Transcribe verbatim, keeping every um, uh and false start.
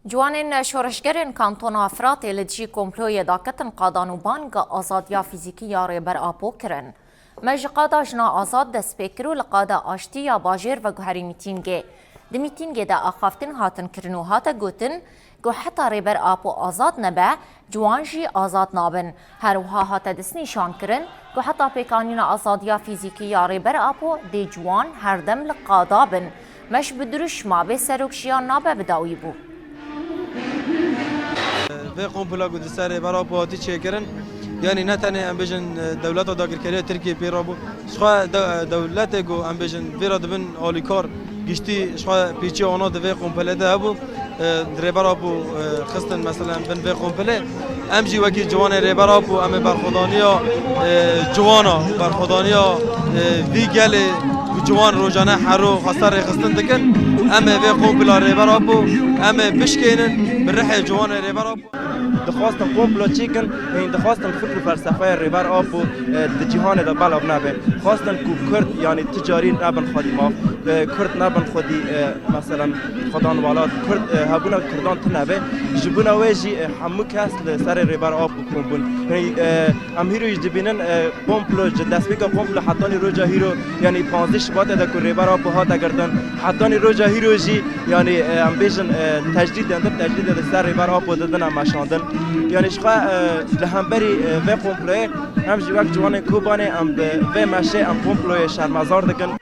Ciwanên şoreşgerên Kantona Firatê li dijî komployê daketin qadan û banga azadiya fîzîkî ya Rêber Apo kirin. Me ji qada jina azad dest pê kir û li qada aştî ya bajêr veguherî mîtîngê. Di mîtîngê de axaftin hatin kirin û hate gotin ku heta Rêber Apo azad nebe, ciwan jî azad nabin. Her wiha hate destnîşan kirin ku heta pêkanîna azadiya fîzîkî ya Rêber Apo dê ciwan her dem li qada bin. Me ji bi dirûşma bê serok jiyan nabe bi dawî bû. Vê kompula ku di ser Rêber Apo hatî çêkirin, yanî ne tenê em bêjin, e, dewleta dagirkeriya Tirkiyê pê rabû. Jixwe de-, e, dewletê ku em bêjin vê re dibin alîkar, giştî jixwe pêçiya wana di vê kompulê de hebû. E, Rêber Apo, e, xistin mesela bin vê kompulê. Em jî wekî ciwanê Rêber Apo em ê berxwedaniya, e, ciwana, berxwedaniya, e, vî gelê ku ciwan rojane hero xwesta rêxistin dikin. Em ê vê kompula Rêber Apo em ê bişkênin bi rihê ciwanê Rêber Apo. Dixwastin komplo çêkin, yanî dixwastin fikr û felsefeya Rêber Apo, e, di cîhanê de belav nebe. Xwastin ku Kurd, yanî ti carî nebin xwedî maf, e, Kurd nebin xwedî, e, meselen, xwedan welat, Kurd, e, hebûna Kurdan tune be. Ji bona wê jî, e, hemû kes li serê Rêber Apo kom bûn. Yanî, e, em hîro jî dibînin, e, komplo, ji destpêka komplo hetanî roja hîro, yanî panzdeh Şibatê de ku Rêber Apo hate girtin, hetanî roja hîro jî, yanî, e, em bêjin, e, tecrîd, em di tecrîdê de ser Rêber Apo didine meşandin. Yanî jixwe, e, li hemberî, e, vê komployê em jî wek ciwanên Kobanê em bi vê meşê em komployê şermezar dikin.